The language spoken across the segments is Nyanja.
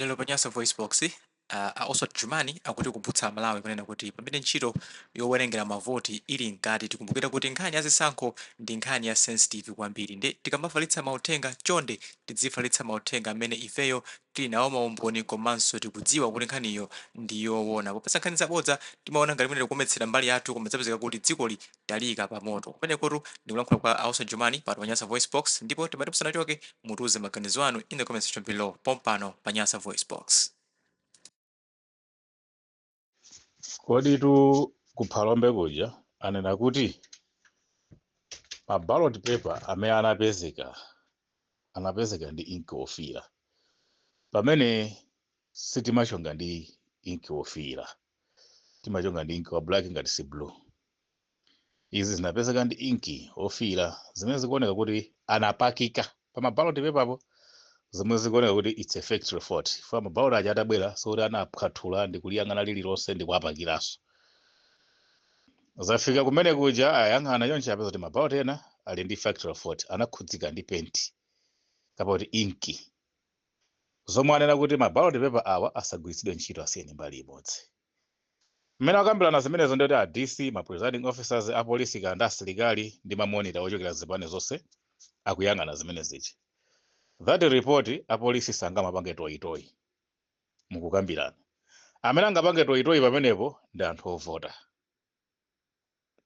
Lero pa Nyasa VoiceBox, a Oswald Jumani akutikumbutsa Amalawi kunena kuti pamene ntchito yowerengera mavoti ili mkati, tikumbukire kuti nkhani ya zisankho ndi nkhani ya sensitive kwambiri, nde tikamafalitsa mauthenga, chonde tidzifalitsa mauthenga amene ifeyo tili nawo maumboni komanso tikudziwa kuti nkhaniyo ndi yoona, popeza nkhani zabodza timaona ngati mwina tikukometsera mbali yathu, koma zapezeka kuti dzikoli taliyika pa moto. Kumenekotu ndikulankhula kwa a Oswald Jumani pano pa Nyasa VoiceBox, ndipo timati musanachoke mutiuze maganizo anu in the comment section below pompano pa Nyasa VoiceBox. Koditu ku Phalombe kuja anena kuti ma ballot paper amene anapezeka, anapezeka ndi inki wofiira, pamene sitimachonga ndi inki wofiira, timachonga ndi inki wa black ngati si blue. Izi zinapezeka ndi inki wofiira, zimene zikuoneka kuti anapakika pa ma ballot paper po, zomwe zikuoneka kuti it's a factory fault. Fa ma ballot aja atabwera, sikuti anaphwathula ndi kuliyang'ana lililonse ndi kuwapakiranso. Zafika kumene kuja, ayang'ana chonchi, apeza kuti ma ballot ena ali ndi factory fault, anakhudzika ndi penti kapena kuti inki, zomwe anena kuti ma ballot paper awa asagwiritsidwe ntchito, asiyeni mbali imodzi. Mmene akambirana zimenezo, ndikuti a DC, ma presiding officers, apolisi kandi asilikali ndi ma monitor ochokera zipani zonse akuyang'ana zimene zichi. That report, apolisi sangamapange toyitoyi mukukambirana. Amene angapange toyitoyi pamenepo ndi anthu ovota.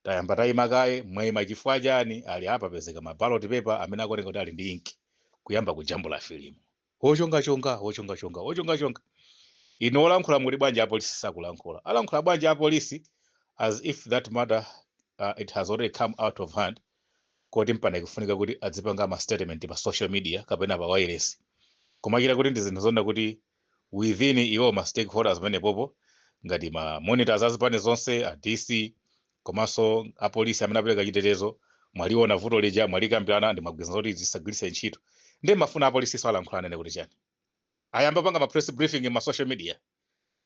Tayamba tayima kaye, mwayima chifukwa chani? Ali apa pezeka ma ballot paper amene akuoneka kuti ali ndi inki, kuyamba kujambula filimu, wochongachonga, wochongachonga, wochongachonga. Inu olankhula muli bwanji? Apolisi sakulankhula. Alankhula bwanji apolisi as if that matter it has already come out of hand, koti mpana ikufunika kuti adzipanga ma statement pa social media kapena pa wireless, kumachita kuti ndi zinthu zonena kuti within iwo ma stakeholders pamenepopo, ngati ma monitors azipani zonse, a DC komanso apolisi amene apereka chitetezo, mwaliona vuto lija, mwalikambirana ndi mwagwirizana kuti zisagwiritse ntchito. Ndi mafuna apolisiso alankhula, anene kuti chani? Ayamba panga ma press briefing ma social media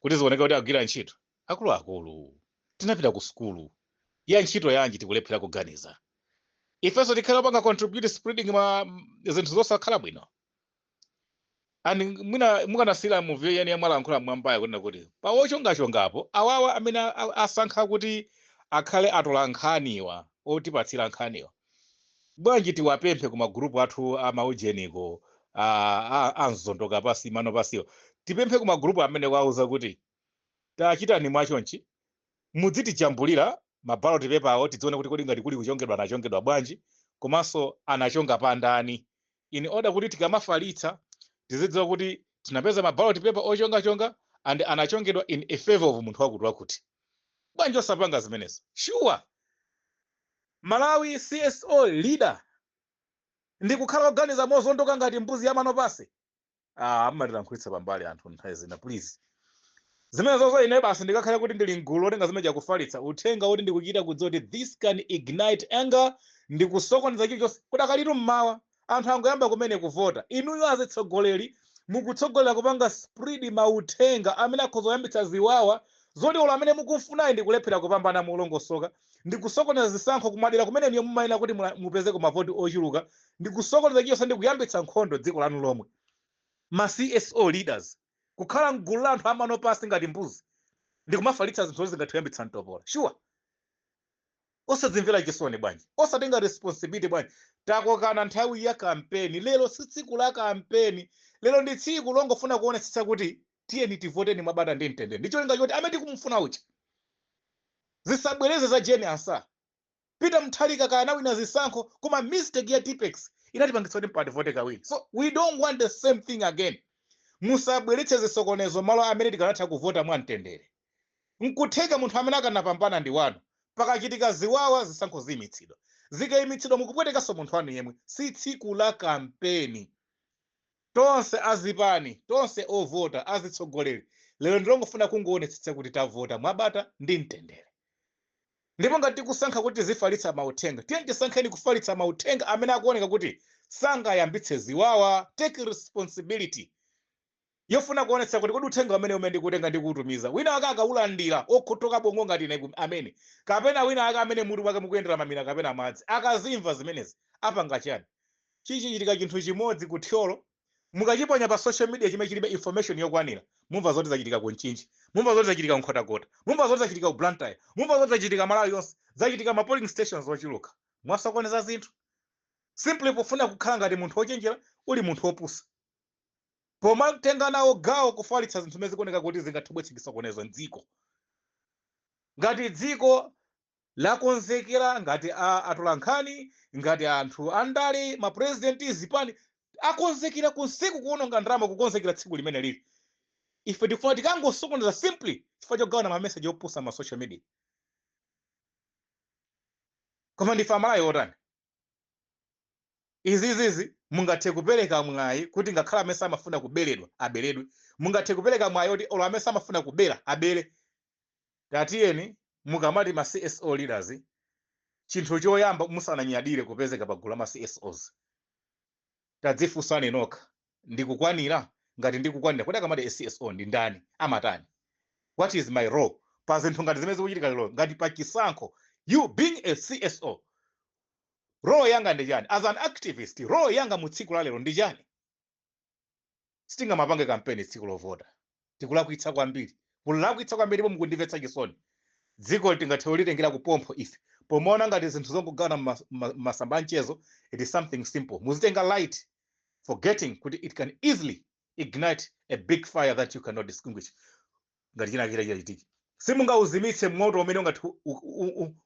kuti zioneke kuti agwira ntchito. Akuluakulu, tinapita ku sukulu ya ntchito yanji tikulephera kuganiza? Ifenso tikhale opanga contribute spreading ma zinthu zosakhala bwino? And mwina mukanasira mu VN yamwe alankhula mwambaya kunena kuti pa wochongachongapo awawa amene asankha kuti akhale atola nkhaniwa, otipatsira nkhaniwa, bwanji tiwapemphe ku magrupu athu amaujeniko amzondoka pasi mano pasiwo, tipemphe ku magrupu amene wauza kuti tachitani mwachonchi, mudzitijambulira ma ballot paper awo, tidzione kuti kodi ngati kuli kuchongedwa, anachongedwa bwanji, komanso anachonga pa ndani, in order kuti tikamafalitsa tizidziwa kuti tinapeza ma ballot paper ochongachonga and anachongedwa in a favor of munthu wakuti wakuti. Bwanji osapanga zimenezo? Sure, Malawi CSO leader ndikukhala oganiza mozondoka ngati mbuzi ya mano pasi. Ah, amatilankhulitsa pambali anthu nthawi zina, please. Zimene zozo ine basi ndikakhale kuti ndili mgulu lotenga zimene kufalitsa uthenga woti ndikuchita kudziwa kuti this can ignite anger ndikusokoneza chilichonse. Kudakalitu mmawa, anthu angoyamba kumene kuvota, inuyo azitsogoleri mukutsogolera kupanga spread mauthenga amene akhoza kuyambitsa ziwawa, zoti olo amene mukumfunayi ndikulephera kupambana molongosoka, ndikusokoneza zisankho kumadera kumene niyo mumayenera kuti mupezeko mavoti ochuluka, ndikusokoneza chilichonse, ndikuyambitsa nkhondo dziko lanu lomwe. Ma CSO leaders kukhala mgulu la anthu amano pasi ngati mbuzi ndikumafalitsa zinthu zoti zingathe kuyambitsa mtopola, sure? Osadzimvera chisoni bwanji? Osatenga responsibility bwanji? Takokana nthawi ya kampeni. Lero si tsiku la kampeni, lero ndi tsiku longofuna kuonetsetsa kuti tiyeni tivoteni mwabata ndi mtendere, ndi cholinga choti amene tikumufuna uja zisabwereze za Jane Ansah. Peter Mutharika kaya anawina zisankho, koma mistake ya Tipp-Ex inatipangitsa kuti mpaka tivote kawiri, so we don't want the same thing again. Musabweretse zisokonezo malo amene tikanatha kuvota mwamtendere. Nkutheka munthu amene akanapambana ndi wanu. Pakachitika ziwawa, zisankho ziyimitsidwa. Zikayimitsidwa, mukupwetekanso munthu wanu yemwe. Si tsiku la kampeni. Tonse azipani, tonse ovota, azitsogoleri, lero ndilongofuna kungoonetsetsa kuti tavota mwabata ndi mtendere. Ndipo ngati tikusankha kuti tizifalitsa mauthenga, tiyeni tisankheni kufalitsa mauthenga amene akuoneka kuti sangayambitse ziwawa. Take responsibility yofuna kuonetsa kuti kodi uthenga umene ndikutenga ndikuutumiza, wina wake akaulandira okhotoka bongo ngati ine amene, kapena wina wake amene mutu mwake mukuyendera mamina kapena madzi, akazimva zimenezi apanga chani? Chichichitika chinthu chimodzi ku Thyolo. Mukachiponya pa social media chimene chilibe information yokwanira, mumva zoti zachitika ku Mchinji, mumva zoti zachitika ku Nkhotakota, mumva zoti zachitika ku Blantyre, mumva zoti zachitika Malawi yonse, zachitika ma polling stations ochuluka. Mwasokoneza zinthu simply pofuna kukhala ngati munthu wochenjera, uli munthu wopusa, pomatenga nawo gawo kufalitsa zinthu zimene zikuoneka kuti zingathe chisokonezo mdziko. Ngati dziko lakonzekera, ngati atolankhani, ngati anthu andale, mapurezidenti, zipani akonzekera kunsiku, kuononga ndalama kukonzekera tsiku limene lili, ife tikufuna tikangosokoneza simply chifukwa chogawana mameseji opusa ma social media. Koma ndife Amalawi otani? Izizizi mungathe kupereka mwayi kuti ngakhale amene samafuna kuberedwa aberedwe. Mungathe kupereka mwayi kuti olo amene samafuna kubera abere. Tatiyeni, mukamati ma CSO leaders, chinthu choyamba musananyadire kupezeka pa gulu la ma CSOs, tadzifunsani nokha: ndikukwanira? Ngati ndikukwanira, kodi akamati a CSO ndi ndani? Amatani? What is my role pa zinthu ngati zimene zikuchitika lero, ngati pa chisankho? You being a CSO, role yanga ndi chani? As an activist, role yanga mu tsiku la lero ndi chani? Sitingamapange kampeni tsiku lovota. Tikulakwitsa kwambiri, kulakwitsa kwambiri, ndipo mukundimvetsa chisoni. Dziko tingathe kulitengera kupompho ife pomaona ngati zinthu zongogawana masamba a mchezo, it is something simple. Muzitenga light, forgetting kuti it can easily ignite a big fire that you cannot distinguish. Ngati china chita chitachitike, simungauzimitse moto umene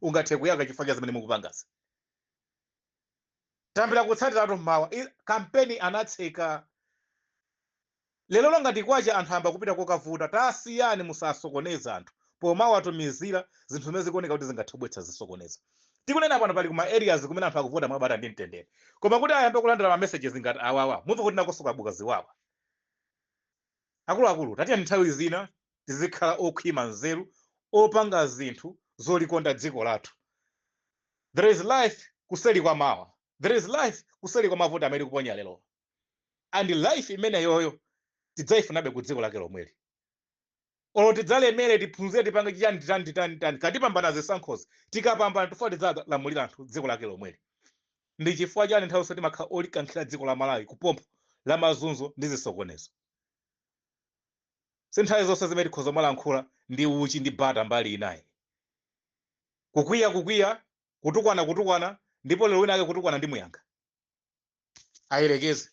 ungathe kuyaka chifukwa cha zimene mukupangazi. Tambira kutsatiratu mmawa kampeni anatseka lero. Ngati kwacha, anthu ayamba kupita kokavuta. Tasiyani, musasokoneza anthu pomawatumizira zinthu zimene zikuoneka kuti zingathe kubweretsa zisokonezo. Tikunena pano, pali kuma areas kumene anthu akuvota mwabata ndi mtendere, koma kuti ayambe kulandira ma messages ngati awawa, mumva kuti nakonso kwabuka ziwawa. Akuluakulu, tatiyani nthawi zina tizikhala okhwima nzeru, opanga zinthu zolikonda dziko lathu. There is life kuseli kwa mawa, there is life kuseli kwa mavuto amene tikuponya lero, and life imeneyoyo tidzayifunabe ku dziko lake lomweli. Olo tidzalemere, tiphunzire, tipange chiyani, titani, titani, titani, katipambana zisankhozi, tikapambana tifuna tidzalamulira anthu dziko lake lomweli. Ndi chifukwa chani nthawi zonse timakhala olikankhira dziko la Malawi kupompho la mazunzo ndi zisokonezo? Si nthawi zonse zimene tikhoza malankhula ndi uchi ndi bata mbali inayi, kukwiya kukwiya, kutukwana kutukwana, ndipo lero wina ake kutukwana ndi muyankha ayerekeze.